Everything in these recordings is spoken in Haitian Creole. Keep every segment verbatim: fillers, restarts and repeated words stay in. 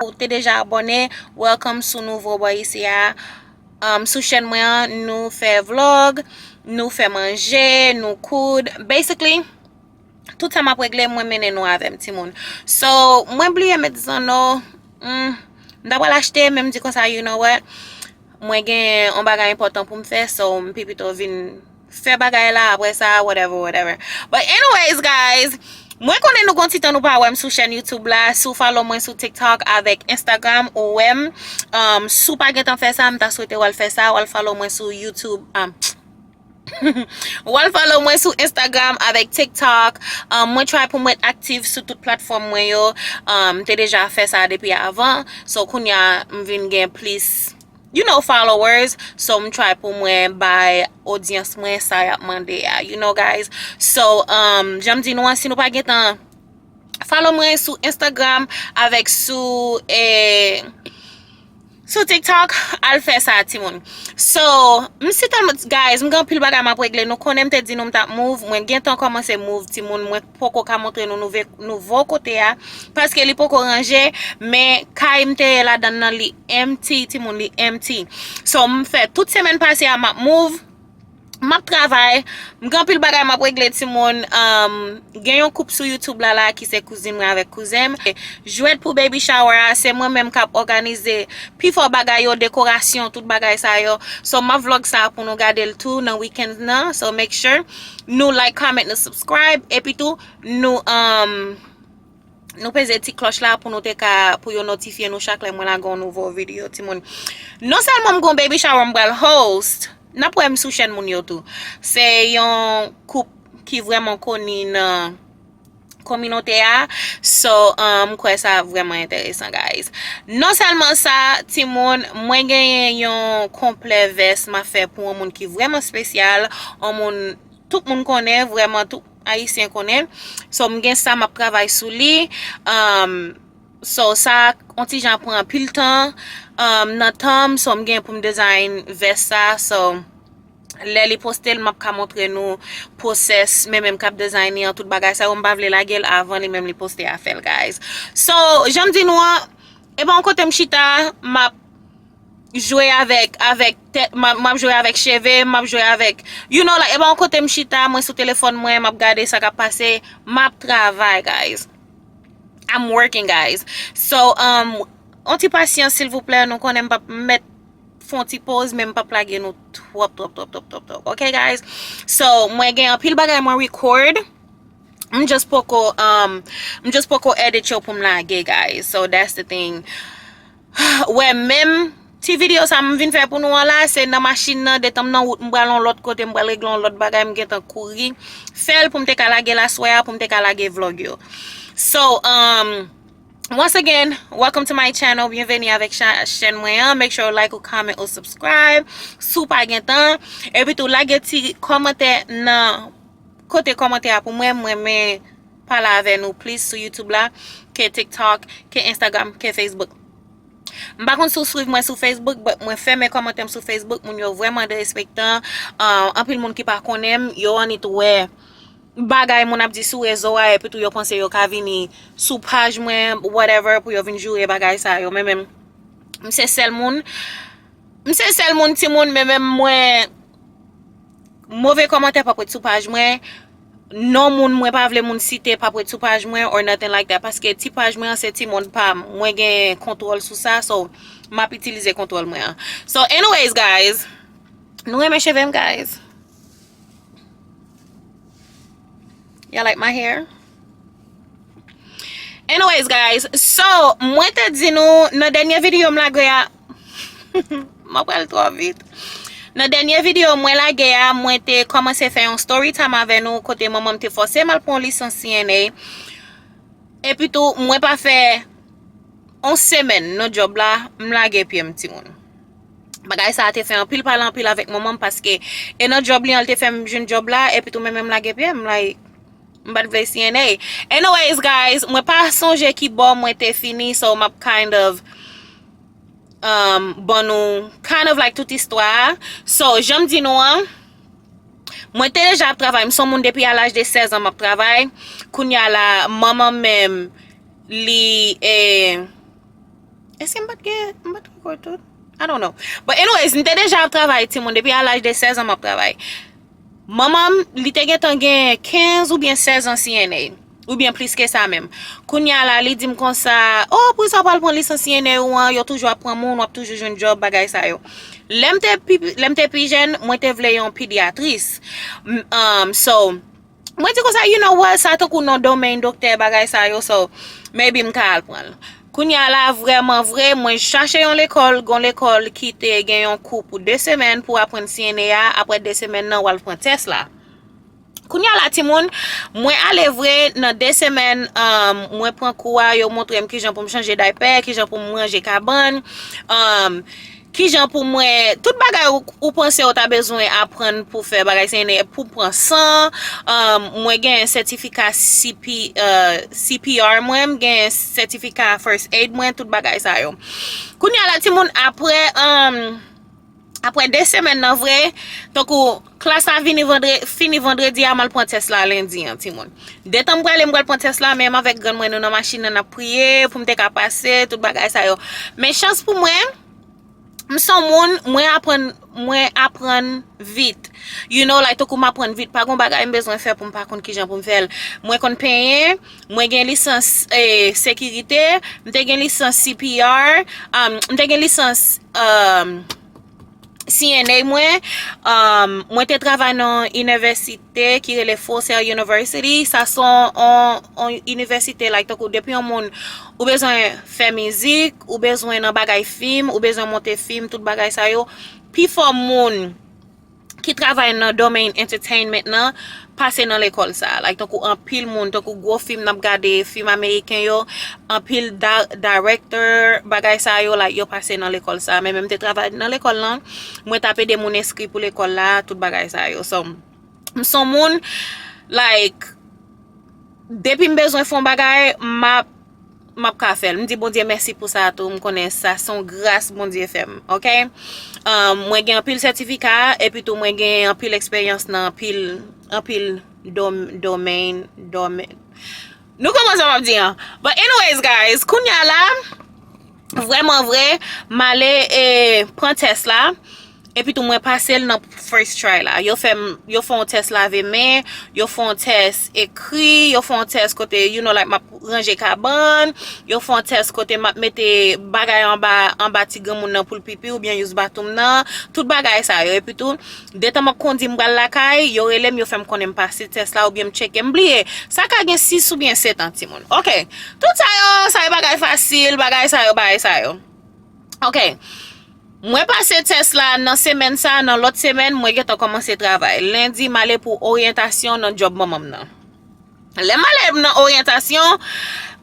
Ou te deja abòne, welcome sou nouvo bò isi a. Um, sou chèn mwen an, nou fè vlog, nou fè manje, nou koud. Basically, tout sa m ap regle, mwen mennen nou avè m, timoun. So, mwen bliye met zanno. Hmm, m ta pral achte, men m di konsa, you know what? Mwen gen yon bagay enpòtan pou m fè, so m pi pito vin fè bagay la, apre sa, whatever, whatever. But anyways, guys, mwen konnen nou gon ti tan nou pa wè m sou chèn YouTube la. Si w follow mwen sou TikTok avèk Instagram, ou wè m. Um, si w pa gentan fè sa, m ta swete w al fè sa, w al follow mwen sou YouTube. Um, w al follow mwen sou Instagram avèk TikTok. Um, mwen try pou mwen aktif sou tout platfòm mwen yo. Um, m te deja fè sa depi avan. So, kounye a, m vin gen plis, you know, followers. So, m try pou mwen bay odyans mwen sa y ap mande a, you know, guys. So, um, jan m di nou an, si nou pa gentan follow mwen sou Instagram avèk sou, eh, sou TikTok, al fè sa, timoun. So, m si tèlman, guys, m gen anpil bagay m ap regle. Nou konnen m te di nou m t ap move. Mwen gentan kòmanse move, timoun. Mwen poko ka montre nou nouve, nouvo kote a. Paske li poko ranje, men kay m te ye ladan nan, li empty, timoun, li empty. So, m fè tout semèn pase a, m ap move. M ap travay. M gen anpil bagay m ap regle, timoun. Um, gen yon koup sou YouTube la, la ki se kouzin mwen avèk kouzen m. Jwèt pou baby shower a, se mwen menm k ap òganize pifò bagay yo, dekorasyon, tout bagay sa yo. So, m ap vlog sa pou nou gade l tou nan weekend nan. So, make sure nou like, comment, nou subscribe. Epi tou, nou, um, nou peze ti klòch la pou nou te ka, pou yo notifye nou chak lè mwen lage yon nouvo videyo, timoun. Non sèlman m gon baby shower m pral host, n ap wè m sou chèn moun yo tou. Se yon koup ki vrèman koni nan kominote a. So, um, m kwè sa vrèman enteresan, guys. Non sèlman sa, timoun, mwen genyen yon konplè vès m ap fè pou yon moun ki vrèman espesyal, yon moun tout moun konnen, vrèman tout Ayisyen konnen. So, m gen sa, m ap travay sou li. Um, so, sa, yon ti jan pran anpil tan, um, nan tan m, so, m gen pou m design vès sa. So, lè li poste l, m ap ka montre nou pwosès, men menm k ap design li an, tout bagay sa yo, m pa vle lage l avan li menm li poste a fè l, guys. So, jan m di nou an, e pa yon kote m chita, m ap jwe avèk, avèk tèt, m ap, m ap jwe avèk cheve, m ap jwe avèk, you know, like, e pa yon kote m chita, mwen sou telefòn mwen, m ap gade sa k ap pase, m ap travay, guys. I'm working, guys. So, um, on ti pasyans, silvouplè, nou konnen m p ap mèt fè on ti poz, men m p ap lage nou twòp, twòp, twòp, twòp, twòp, twòp. Ok, guys? So, mwen gen anpil bagay mwen record. M just poko, um, m just poko edit yo pou m lage, guys. So, that's the thing. Wè, menm ti videyo sa m vin fè pou nou an la, se nan machin nan, detan m nan wout, m pral yon lòt kote, m pral regle yon lòt bagay, m gentan kouri fè l pou m te ka lage l aswè a, pou m te ka lage vlog yo. So, um, once again, welcome to my channel. Byenveni avèk cha-, chèn mwen an. Make sure you like, ou comment, ou subscribe. Si w pa gentan. Epi tou, lage ti kòmantè nan kote kòmantè a pou mwen. Mwen renmen pale avè nou plis sou YouTube la, ke TikTok, ke Instagram, ke Facebook. M pa konn si w swiv mwen sou Facebook, but mwen fèmen kòmantè m sou Facebook. Moun yo vrèman derespektan. Uh, anpil moun ki pa konnen m, yo annik wè bagay moun ap di sou rezo a, epi tou yo panse yo ka vini sou paj mwen, whatever, pou yo vin joure bagay sa yo. Men menm, m se sèl moun, m se sèl moun, timoun, men menm mwen, move kòmantè p ap ret sou paj mwen. Non moun mwen pa vle moun site p ap ret sou paj mwen or nothing like that, paske ti paj mwen an se ti mond pa m. Mwen gen kontwòl sou sa, so m ap itilize kontwòl mwen an. So, anyways, guys, nou renmen cheve m, guys? Y'all like my hair? Anyways, guys, so, mwen te di nou nan dènye videyo m lage a, m ap pral twò vit. Nan dènye videyo mwen lage a, mwen te kòmanse fè yon story time avè nou, kote manman m te fòse m al pran yon lisans C N A. Epi tou, mwen pa fè yon semèn nan djòb la, m lage pye m, timoun. Bagay sa a te fè anpil pale anpil avèk manman m, paske e nan djòb li an, l te fè m jwenn djòb la, epi tou, men menm lage pye m, like, m pa t vle C N A. Anyways, guys, mwen pa sonje ki bò mwen te fini, so m ap kind of, um, ban nou kind of like tout istwa a. So, jan m di nou an, mwen te deja ap travay, m se yon moun depi a laj de sèz an m ap travay. Kounye a la, manman m menm, li, eh, Èske m pa t gen, m pa t rekòd tout? I don't know. But anyways, m te deja ap travay, timoun, depi a laj de sèz an m ap travay. Manman m, li te gentan gen kenz oubyen sèz an C N A, oubyen plis ke sa menm. Kounye a la, li di m konsa, "Oh, poukisa w pral pran lisans C N A ou an, yo toujou ap pran moun, w ap toujou jwenn djòb, bagay sa yo." Lè m te pi, lè m te pi jèn, mwen te vle yon pedyatris. M- um, so, mwen di konsa, "You know what, sa tankou nan domèn doktè, bagay sa yo, so maybe m ka al pran l." Kounye a la, vrèman vre, mwen chache yon lekòl, gon lekòl ki te gen yon kou pou de semèn pou aprann C N A a, apre de semèn nan, w al pran tès la. Kounye a la, timoun, mwen ale vre nan de semèn, um, mwen pran kou a, yo montre m kijan pou m chanje daypè, kijan pou m ranje kabann, um, kijan pou mwen, tout bagay ou, ou panse ou ta bezwen aprann pou fè bagay C N A, pou pran san, um, mwen gen sètifika C P, uh, C P R mwen, m gen sètifika first aid mwen, tout bagay sa yo. Kounye a la, timoun, apre, um, apre de semèn nan vre, tankou klas la vini vandre, fini vandredi a, m al pran tès la lendi an, timoun. Detan m prale, m pral pran tès la, men m avèk grann mwen, nou nan machin nan, n ap priye pou m te ka pase, tout bagay sa yo. Men chans pou mwen, m son moun, mwen aprann, mwen aprann vit. You know, like, tankou m aprann vit, pa gon bagay m bezwen fè pou m pa konn kijan pou m fè l. Mwen konn penyen, mwen gen lisans, eh, sekirite, m te gen lisans C P R, um, m te gen lisans, um, C N A mwen, um, mwen te travay nan yon inivèsite ki rele Full Sail University. Sa se yon, yon, yon inivèsite, like, tankou depi yon moun, ou bezwen fè mizik, ou bezwen nan bagay fim, ou bezwen monte fim, tout bagay sa yo. Pifò moun ki travay nan domèn entertainment nan pase nan lekòl sa. Like, tankou anpil moun, tankou gwo fim n ap gade, fim ameriken yo, anpil da- director, bagay sa yo, like, yo pase nan lekòl sa. Men menm te travay nan lekòl lan, mwen t ap ede moun enskri pou lekòl la, tout bagay sa yo. So, m son moun, like, depi m bezwen fè yon bagay, m ap, m ap ka fè l. M di Bondye mèsi pou sa tou. M konnen sa se yon gras Bondye fè m, oke? Um, mwen gen anpil sètifika, epi tou mwen gen anpil eksperyans nan anpil, anpil dom- domèn, domèn. Nou konprann sa m ap di an. But anyways, guys, kounye a la, vrèman vre, m ale e pran tès la. Epi tou mwen pase l nan first try la. Yo fè m, yo fè yon tès lave men, yo fè yon tès ekri, yo fè yon tès kote, you know, like, m ap ranje kabann, yo fè yon tès kote m ap mete bagay anba, anba ti granmoun nan pou l pipi oubyen use bathroom nan, tout bagay sa yo. Epi tou, detan m ap kondi m pral lakay, yo rele m, yo fè m konnen m pase tès la oubyen m tcheke, m bliye. Sa ka gen sis oubyen sèt an, timoun. Oke. Tout sa yo, sa yo bagay fasil, bagay sa yo, bagay sa yo. Oke. Mwen pase tès la nan semèn sa, nan lòt semèn, mwen gentan kòmanse travay. Lendi, m ale pou oryantasyon nan djòb manman m nan. Lè m ale nan oryantasyon,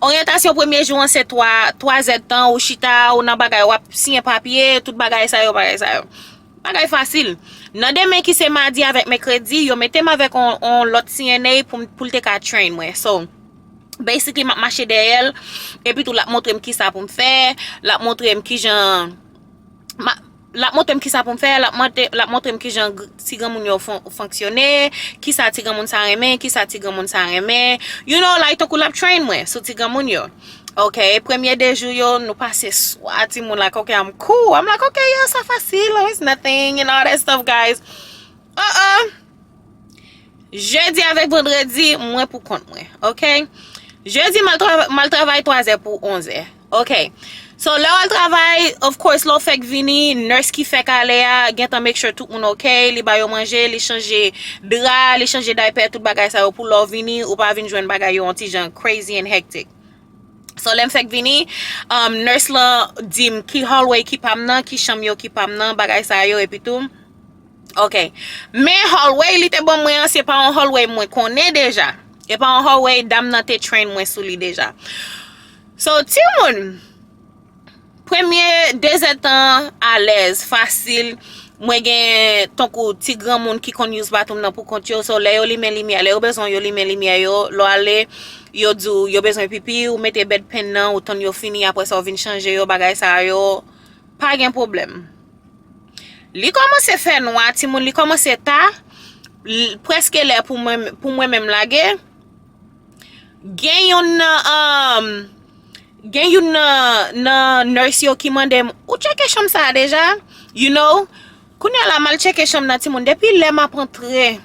oryantasyon premye jou an se twa, twa zèdtan, ou chita, ou nan bagay, w ap siyen papye, tout bagay sa yo, bagay sa yo. Bagay fasil. Nan demen ki se madi avèk mèkredi, yo mete m avèk on, on lòt C N A pou m, pou l te ka train mwen. So, basically, m ap mache dèyè l, epi tou l ap montre m kisa pou m fè, l ap montre m kijan, m a- l ap montre m kisa pou m fè, l ap montre, l ap montre m kijan gr- ti granmoun yo fon- fonksyone, kisa ti granmoun sa renmen, kisa ti granmoun sa renmen. You know, like, tankou l ap train mwen sou ti granmoun yo. Oke, premye de jou yo, nou pase swa, timoun, like, oke, I'm cool. I'm like, "Oke, yeah, sa fasil, it's nothing and all that stuff, guys." Uh-uh. Jedi avèk vandredi, mwen pou kont mwen, oke? Jedi, m al tra- m al travay twazè pou onzè, oke? So, lè w al travay, of course, lè w fèk vini, nurse ki fèk ale a, gentan make sure tout moun oke, li ba yo manje, li chanje dra, li chanje daypè, tout bagay sa yo pou lè w vini, ou pa vin jwenn bagay yo yon ti jan crazy and hectic. So, lè m fèk vini, um, nurse lan di m ki hallway ki pa m nan, ki chanm yo ki pa m nan, bagay sa yo, epi tou. Oke. Men hallway li te ban mwen an, se pa yon hallway mwen konnen deja. E pa yon hallway dam nan te train mwen sou li deja. So, timoun, premye de zèdtan alèz, fasil. Mwen gen tankou ti granmoun ki konn use bathroom nan pou kont yo. So, lè yo limen limyè, lè yo bezwen yo limen limyè yo, lè w ale, yo di w yo bezwen pipi, ou mete bedpan nan, ou tann yo fini, apre sa w vin chanje yo, bagay sa yo. Pa gen pwoblèm. Li kòmanse fè nwa, timoun, li kòmanse ta, l- prèske lè pou mwen, pou mwen menm lage. Gen youn nan, um, Gen youn nan, nan nurse yo ki mande m, "Ou tcheke chanm sa a deja?" You know? Kounye a la, m al tcheke chanm nan, timoun. Depi lè m ap antre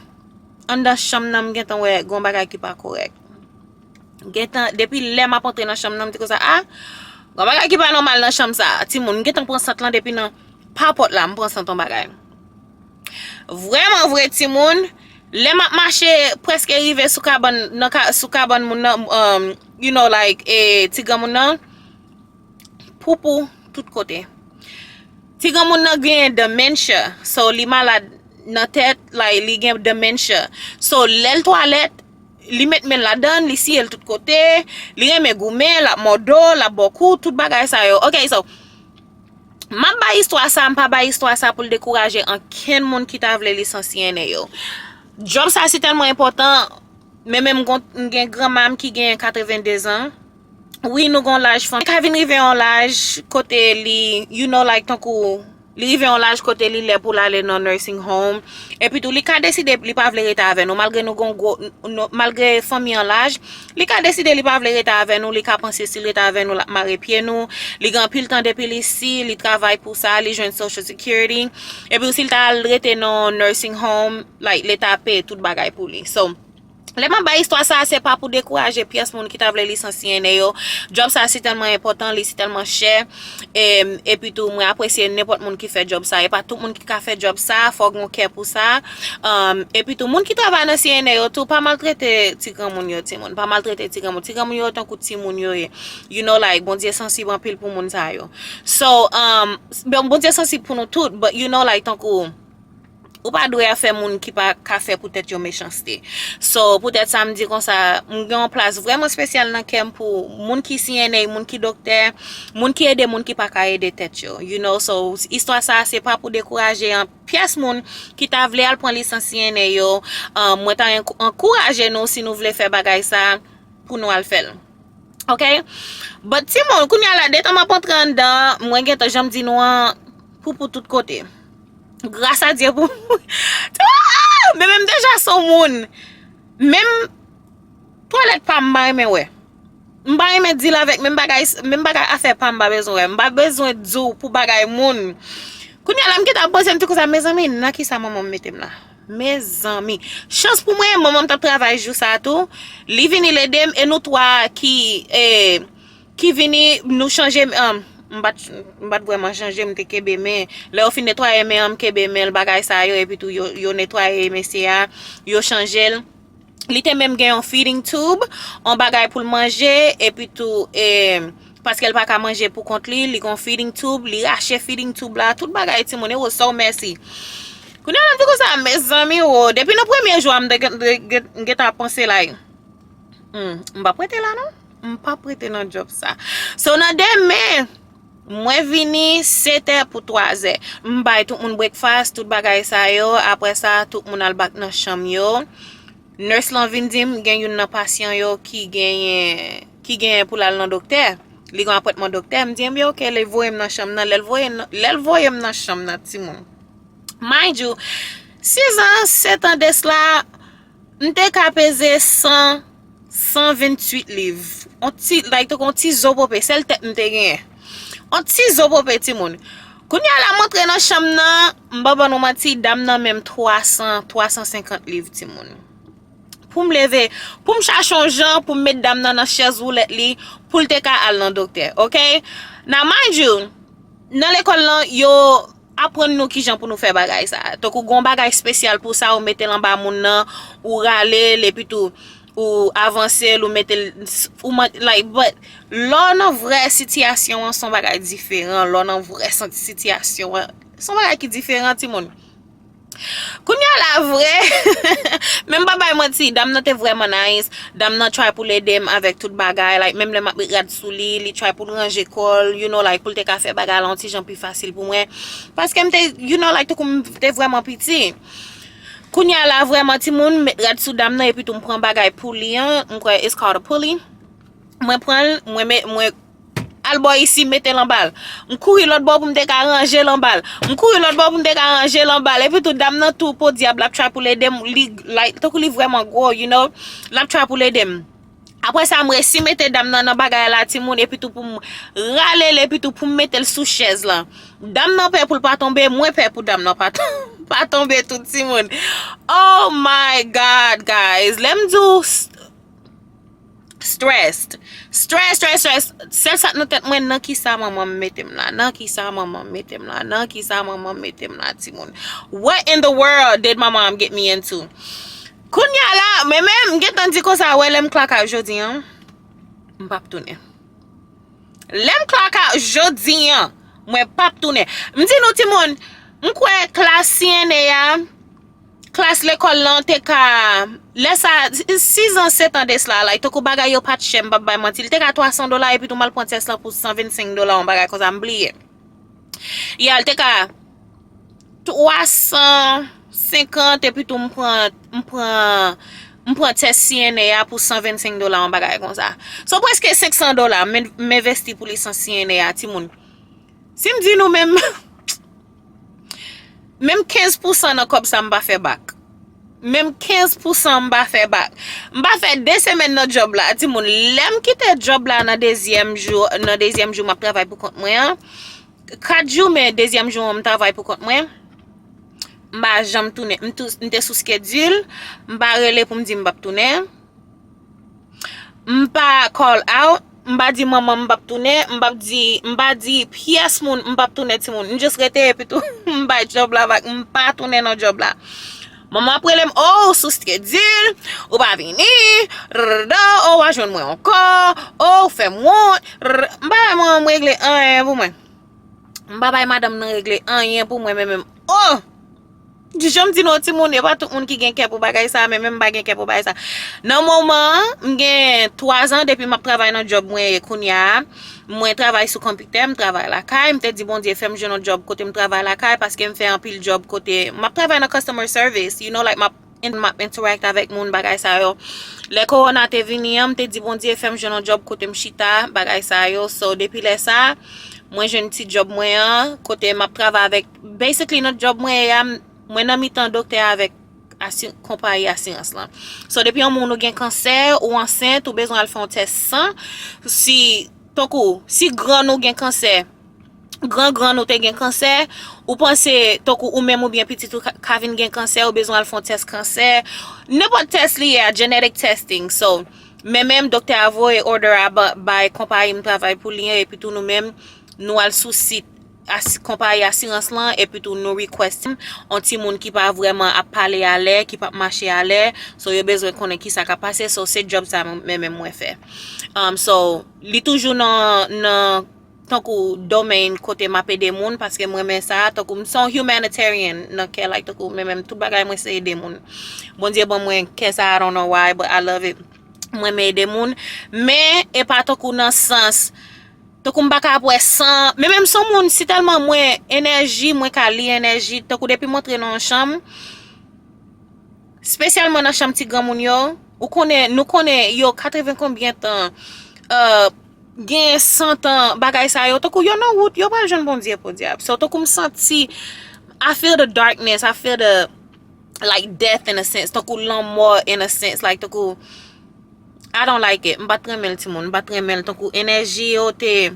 anndan chanm nan, m gentan wè gon bagay ki pa kòrèk. Gentan, depi lè m ap antre nan chanm nan, m di konsa, "Ah, gon bagay ki pa nòmal nan chanm sa a." Timoun, m gentan pran sant lan depi nan pa pòt la, m pran sant yon bagay. Vrèman vre, timoun, lè m ap mache, prèske rive sou kabann, nan ka, sou kabann moun nan, um, you know, like, e, ti granmoun nan, poupou tout kote. Ti granmoun nan gen dementia, so li malad nan tèt, like, li gen dementia. So, lè l twalèt, li met men l ladan, li siye l tout kote, li renmen goumen, l ap mòde w, l ap ba w kou, tout bagay sa yo. Ok, so, m ap bay istwa sa, m pa bay istwa sa pou l dekouraje ankenn moun ki ta vle lisansi N A yo. Djòb sa si tèlman enpòtan, men menm gon, m gen granma m ki gen katrevennde zan. Wi, nou gon laj fanmi. Ka vin rive yon laj kote li, you know, like, tankou, li rive yon laj kote li lè pou l ale nan nursing home. Epi tou, li ka deside li pa vle rete avè nou, malgre nou gon gwo, nou, malgre fanmi an laj, li ka deside li pa vle rete avè nou, li ka panse si l rete avè nou, l ap mare pye nou. Li gen anpil tan depi l isi, li travay pou sa, li jwenn Social Security. Epi si l ta al rete nan nursing home, like, leta peye tout bagay pou li. So, lè m ap bay istwa sa, se pa pou dekouraje pyès moun ki ta vle lisansi N A yo. Djòb sa si tèlman enpòtan, li si tèlman chè. E, epi tou, mwen apresye nenpòt moun ki fè djòb sa. E pa tout moun ki ka fè djòb sa, fò w gen kè pou sa. Um, epi tou, moun ki travay nan C N A yo tou, pa maltrete ti granmoun yo, timoun. Pa maltrete ti granmoun. Ti granmoun yo tankou timoun yo ye. You know, like, Bondye sansib anpil pou moun sa yo. So, um, bon, Bondye sansib pou nou tout, but you know, like, tankou, ou pa dwe ap fè moun ki pa ka fè pou tèt yo mechanste. So, poutèt sa, m di konsa, m gen yon plas vrèman espesyal nan kè m pou moun ki C N A, moun ki doktè, moun ki ede moun ki pa ka ede tèt yo. You know, so, istwa sa, se pa pou dekouraje an pyès moun ki ta vle al pran lisans C N A yo. Um, mwen ta ankou-, ankouraje nou si nou vle fè bagay sa pou nou al fè l. Ok? But timoun, kounye a la, detan m ap antre anndan, mwen gentan, jan m di nou an, poupou tout kote. Gras a Dye pou mwen. Men menm deja se yon moun. Menm twalèt pa m, m pa renmen wè. M pa renmen deal avèk menm bagay, menm bagay afè pa m, m pa bezwen wè. M pa bezwen di w pou bagay moun. Kounye a la, m gentan ap poze m tou konsa, mezanmi, nan kisa manman m mete m la? Mezanmi. Chans pou mwen, manman m t ap travay jou sa a tou. Li vini l ede m, e nou twa ki, e, ki vini, nou chanje, um, m pa t, m pa t vrèman chanje, m te kenbe men. Lè yo fin netwaye men an, m kenbe men l, bagay sa yo, epi tou yo, yo netwaye mesye a, yo chanje l. Li te menm gen yon feeding tube, yon bagay pou l manje, epi tou, e, paske l pa ka manje pou kont li, li gen yon feeding tube, li rache feeding tube la, tout bagay timoun, it was so messy. Kounye a la m di konsa, mezanmi wo, depi nan premye jou a m te gen, gen, gen, gentan ap panse like, hmm, m p ap rete la non, m p ap rete nan djòb sa. So nan demen, mwen vini setè pou twazè. M bay tout moun breakfast, tout bagay sa yo. Apre sa, tout moun al back nan chanm yo. Nurse lan vin di m, gen youn nan pasyan yo ki genyen, ki genyen pou l al nan doktè. Li gen apwentman doktè. M di, ebyen, ok, li voye m nan chanm nan. Lè l voye, lè l voye m nan chanm nan, timoun. Mind you, sis an, sèt an de sla, m te ka peze san, san venntuit liv. On ti, like, tankou on ti zo pope, sèl tèt m te genyen. On ti zo pope, timoun. Kounye a la, m antre nan chanm nan, m pa ban nou manti, dam nan men m twa san, twa san senkant liv, timoun. Pou m leve, pou m chache yon jan, pou m met dam nan nan chèz woulèt li, pou l te ka al nan doktè, ok? Now, mind you, nan lekòl lan, yo aprann nou kijan pou nou fè bagay sa. Tankou gon bagay espesyal pou sa, ou mete l anba moun nan, ou rale l, epi tou, ou avanse l, ou mete l, ou man-, like, but, lè w nan vrè sitiyasyon an, se yon bagay diferan. Lè w nan vrè san-, sitiyasyon an, se yon bagay ki diferan, timoun. Kounye a la vre, men m pa bay manti, dam nan te vrèman nice. Dam nan try pou l ede m avèk tout bagay. Like, menm lè m ap met rad sou li, li try pou l ranje kò l, you know, like, pou l te ka fè bagay la yon ti jan pi fasil pou mwen. Paske m te, you know, like, tankou m te vrèman piti. Kounye a la, vrèman, timoun, m met rad sou dam nan, epi tou m pran bagay pou li an, m kwè it's called a pulley. Mwen pran l, mwen met, mwen al bò isi, mete l anba l. M kouri lòt bò pou m te ka ranje l anba l. M kouri lòt bò pou m te ka ranje l anba l. Epi tou, dam nan tou podyab, l ap try pou l ede m. Li, like, tankou li vrèman gwo, you know. L ap try pou l ede m. Apre sa, m resi mete dam nan nan bagay la, timoun, epi tou pou m rale l, epi tou pou m mete l sou chèz lan. Dam nan pè pou l pa tonbe, mwen pè pou dam nan pa, pa tonbe tou, timoun. Oh my God, guys. Lè m di w s- stressed. Stress, stress, stress. Sèl sa k nan tèt mwen, nan kisa manman m mete m la? Nan kisa manman m mete m la? Nan kisa manman m mete m la, timoun? What in the world did my mom get me into? Kounye a la, men men, m gentan di konsa, wè, lè m clock out jodi an, m p ap tounen. Lè m clock out jodi an, mwen p ap tounen. M di nou, timoun, m kwè klas C N A a, klas lekòl lan te ka, lè sa, sis an, sèt an de sila, like, tankou bagay yo pa t chè, m p ap bay manti, li te ka twa san dola, epi tou m al pran tès lan pou san vennsenk dola, yon bagay konsa, m bliye. Yeah, li te ka twa san senkant, epi tou m pran, m pran, m pran tès C N A a pou san vennsenk dola, yon bagay konsa. So, prèske senk san dola, m en- m envesti pou lisans C N A a, timoun. Si m di nou menm, menm kenz pousan nan kòb sa, m pa fè bak. Menm kenz pousan, m pa fè bak. M pa fè de semèn nan djòb la, timoun. Lè m kite djòb la nan dezyèm jou, nan dezyèm jou m ap travay pou kont mwen an, kat jou, men dezyèm jou an, m travay pou kont mwen. M pa janm tounen. M tou- m te sou schedule. M pa rele pou m di m p ap tounen. M pa call out. M pa di manman m p ap tounen. M p ap di, m pa di pyès moun m p ap tounen, timoun. M just rete epi tou, m bay djòb la bak. M pa tounen nan djòb la. Manman ap rele m, "Oh, ou sou schedule, ou pa vini, rrrda, oh, w a jwenn mwen ankò, oh, ou fè m wont, rrr." M pa bay manman m regle anyen pou mwen. M pa bay madanm nan regle anyen pou mwen, men menm. Oh! Jan m di nou, timoun, e pa tout moun ki gen kè pou bagay sa, men menm m pa gen kè pou bagay sa. Nan moman an, m gen twa zan depi m ap travay nan djòb mwen ye kounye a. Mwen travay sou konpitè, m travay lakay. M te di Bondye fè m jwenn yon djòb kote m travay lakay, paske m fè anpil djòb kote m ap travay nan customer service, you know, like, m ap m ap interact avèk moun, bagay sa yo. Lè kowona te vini an, m te di Bondye fè m jwenn yon djòb kote m chita, bagay sa yo. So, depi lè sa, mwen jwenn ti djòb mwen an, kote m ap travay avèk, basically, nan djòb mwen ye a, m- mwen nan mitan doktè avèk asi- konpayi asirans lan. So, depi yon moun ou gen kansè, ou ansent, ou bezwen al fè yon tès san, si, tankou, si grann ou gen kansè, gran grann ou te gen kansè, ou panse, tankou ou menm oubyen pitit ou ka, ka vin gen kansè, ou bezwen al fè yon tès kansè, nenpòt tès li ye a, genetic testing. So, men menm doktè a voye order a ba- bay konpayi m travay pou li an, epi tou nou menm, nou al sou sit asi- konpayi asirans lan, epi tou nou request yon timoun ki pa vrèman ap pale alè, ki p ap mache alè, so yo bezwen konnen kisa k ap pase, so se djòb sa men men menm mwen fè. Um, so, li toujou nan, nan tankou domèn kote m ap ede moun, paske m renmen sa, tankou m se yon humanitarian nan kè, like, tankou mwen menm tout bagay mwen se ede moun. Bondye ban mwen kè sa, I don't know why, but I love it. Mwen renmen ede moun, men e pa tankou nan sans, tankou m pa ka ap wè san, men menm se yon moun, si tèlman mwen enèji, mwen ka li enèji, tankou depi m antre nan yon chanm, espesyalman nan chanm ti granmoun yo, ou konnen, nou konnen yo katreven konbyen tan, euh, gen san tan, bagay sa yo, tankou yo nan wout, yo pral jwenn Bondye podyab. So, tankou m santi, I feel the darkness, I feel the, like, death in a sense, tankou lanmò in a sense, like, tankou, I don't like it, m pa t renmen l, timoun, m pa t renmen l, tankou enèji yo te,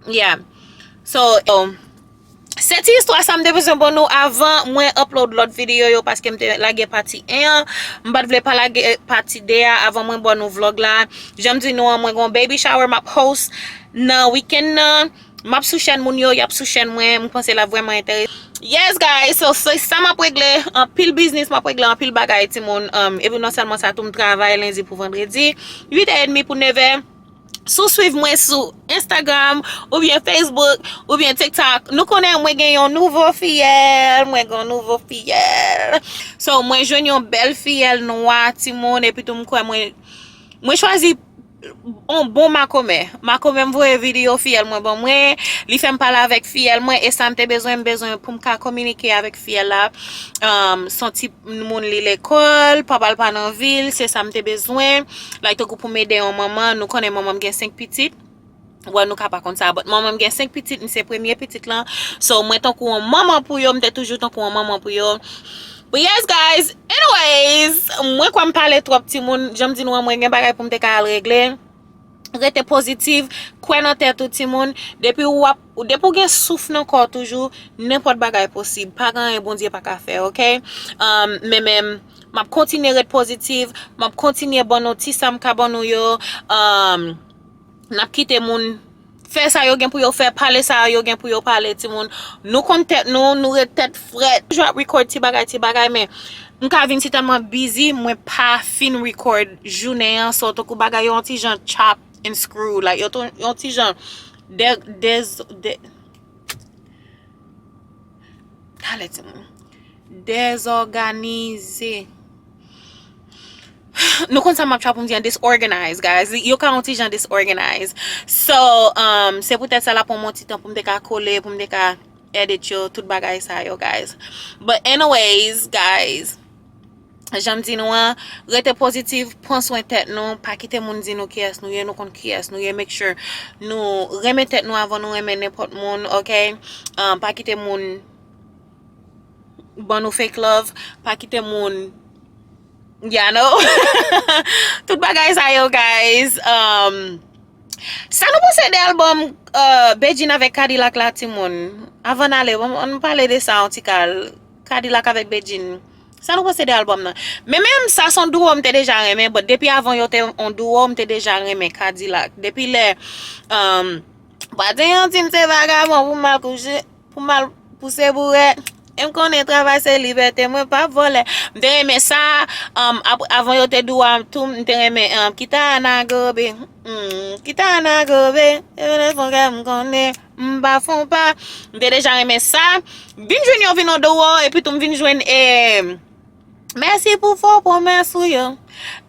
yeah. So, um, se ti istwa sa m te bezwen ban nou avan mwen upload lòt videyo yo, paske m te lage pati en an. M pa t vle pa lage pati de a avan mwen ban nou vlòg la. Jan m di nou an, mwen gen yon baby shower m ap host nan weekend nan. M ap sou chèn moun yo, y ap sou chèn mwen. M panse l ap vrèman enterese. Yes, guys, so se sa m ap regle. Anpil biznis m ap regle, anpil bagay, timoun. Um, epi non sèlman sa tou, m travay lendi pou vandredi, uit è edmi pou nevè. Si w swiv mwen sou Instagram, oubyen Facebook, oubyen TikTok, nou konnen mwen gen yon nouvo fiyèl, mwen gen yon nouvo fiyèl. So, mwen jwenn yon bèl fiyèl nwa, timoun, epi tou m kwè mwen, mwen chwazi yon bon makomè. Makomè m voye videyo fiyèl mwen ban mwen, li fè m pale avèk fiyèl mwen, e sa m te bezwen, m bezwen pou m ka kominike avèk fiyèl la. Um, se yon ti moun li lekòl, papa l pa nan vil, se sa m te bezwen. Like, tankou pou m ede yon manman, nou konnen manman m gen senk pitit. Well, nou ka pa konn sa, but manman m gen senk pitit, m se premye pitit lan. So, mwen tankou yon manman pou yo, m te toujou tankou yon manman pou yo. But yes, guys, anyways, mwen kwè m pale twòp, timoun. Jan m di nou an, mwen gen bagay pou m te ka al regle. Rete pozitif, kwè nan tèt ou, timoun. Depi w ap, depi w gen souf nan kò w toujou, nenpòt bagay posib. Pa gen anyen Bondye pa ka fè, oke? Um, men, men, m ap kontinye ret pozitif, m ap kontinye ban nou ti sa m ka ban nou yo. Um, n ap kite moun fè sa yo gen pou yo fè, pale sa yo gen pou yo pale, timoun. Nou konn tèt nou, nou ret tèt frèt. Toujou ap record ti bagay, ti bagay, men m ka vin si tèlman busy, mwen pa fin record jounen an, so tankou bagay yo yon ti jan chop and screw, like, yo ton- yon ti jan de, de, de, talè, timoun. Dezòganize. Nou konn sa m ap try pou m di an, disorganized, guys. Yo ka yon ti jan disorganized. So, um, se poutèt sa l ap pran m yon ti tan pou m te ka kole, pou m te ka edit yo, tout bagay sa yo, guys. But anyways, guys, jan m di nou an, rete pozitif, pran swen tèt nou, pa kite moun di nou kiyès nou ye, nou konn kiyès nou ye, make sure nou renmen tèt nou avan nou renmen nenpòt moun, oke? Um, pa kite moun ban nou fake love, pa kite moun, y'all know. Tout bagay sa yo, guys. Um, sa nou panse de album uh, Bedjine avèk K-Dilak la, timoun? Avan n ale, bon, ann pale de sa yon ti kal. K-Dilak avèk Bedjine. Sa nou panse de album nan? Men menm sa se yon duo m te deja renmen, but depi avan yo te yon duo m te deja renmen K-Dilak. Depi lè um, Paten an di m se vagabon pou m al kouche, pou m al pouse bourèt. E m konnen travay se libète, mwen pa vòlè. M te renmen sa, um, ap- avan yo te duo a tou, m te renmen um, Kitana Gobe. Hmm, Kitana Gobe. E mwen fon kè m konnen, m pa fon pa. M te deja renmen sa. Vin jwenn yo vin yon duo, epi tou m vin jwenn eh, Mèsi pou fo pwomès ou yo.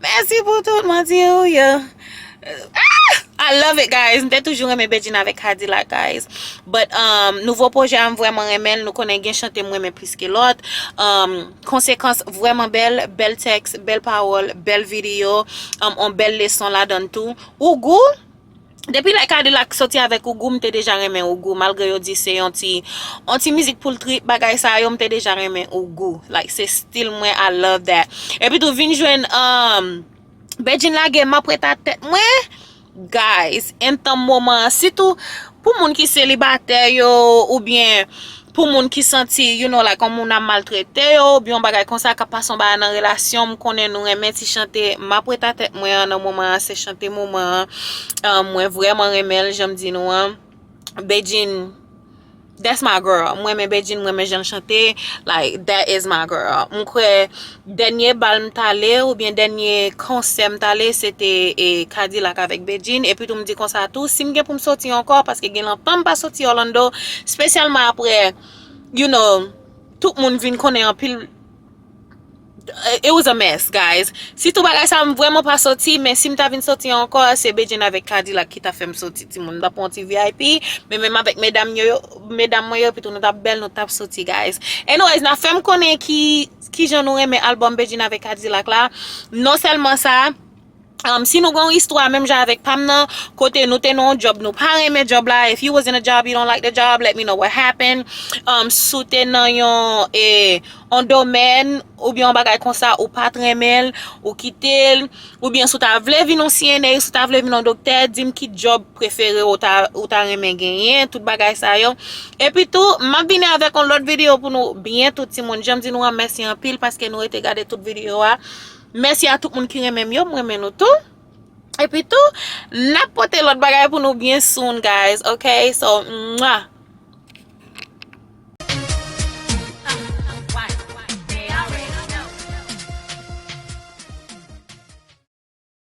Mèsi pou tout manti ou yo. Ah! I love it, guys. M te toujou renmen Bedjine avèk K-Dilak, guys. But um, nouvo pwojè a, m vrèman renmen l. Nou konnen gen chante m renmen plis ke lòt. Um, Konsekans vrèman bèl, bèl tèks, bèl pawòl, bèl videyo, um, on bèl leson ladann tou. Ougou, depi lè K-Dilak soti avèk Ougou, m te deja renmen Ougou, malgre yo di se yon ti, yon ti mizik pou l trip, bagay sa yo, m te deja renmen Ougou. Like, se stil mwen, I love that. Epi tou, vin jwenn um, Bedjine lage m ap ret a tèt mwen. Guys, antanm moman an, sitou pou moun ki selibatè yo, oubyen pou moun ki santi, you know, like, yon moun ap maltrete yo, oubyen yon bagay konsa k ap pase yon bagay nan relasyon, m konnen nou renmen ti chante m ap ret a tèt mwen an nan moman an, se chante moman an. Um, mwen vrèman renmen l, jan m di nou an. Bedjine, that's my girl. Mwen renmen Bedjine, mwen renmen jan l chante. Like, that is my girl. M kwè dènye bal m t ale, oubyen dènye konsè m t ale, se te e, K-Dilak avèk Bedjine. Epi tou m di konsa tou, si m gen pou m soti ankò, paske gen lontan m pa soti Orlando, espesyalman apre, you know, tout moun vin konnen anpil. It was a mess, guys. Sitou bagay sa, m vrèman pa soti, men si m ta vin soti ankò, se Bedjine avèk K-Dilak ki ta fè m soti, timoun. M t ap pran yon ti V I P, men menm avèk medam yo, yo, medam mwen yo, epi tou nou t ap bèl, nou t ap soti, guys. Anyways, n a fè m konnen ki, ki jan nou renmen album Bedjine avèk K-Dilak la. Non sèlman sa, um, si nou gen yon istwa menm jan avèk pa m nan, kote nou te nan yon djòb, nou pa renmen djòb la, if you was in a job, you don't like the job, let me know what happened. Um, si w te nan yon, eh, yon domèn, oubyen yon bagay konsa, ou pa t renmen l, ou kite l, oubyen si w ta vle vin yon C N A, si w ta vle vin yon doktè, di m ki djòb prefere w ta, ou ta renmen genyen, tout bagay sa yo. Epi tou, m ap vini avèk yon lòt videyo pou nou byen tou, timoun. Jan m di nou an, mèsi anpil paske nou rete gade tout videyo a. Mèsi a tout moun ki renmen m yo, m renmen nou tou. Epi tou, n ap pote lòt bagay pou nou byen soon, guys, ok? So, mwah.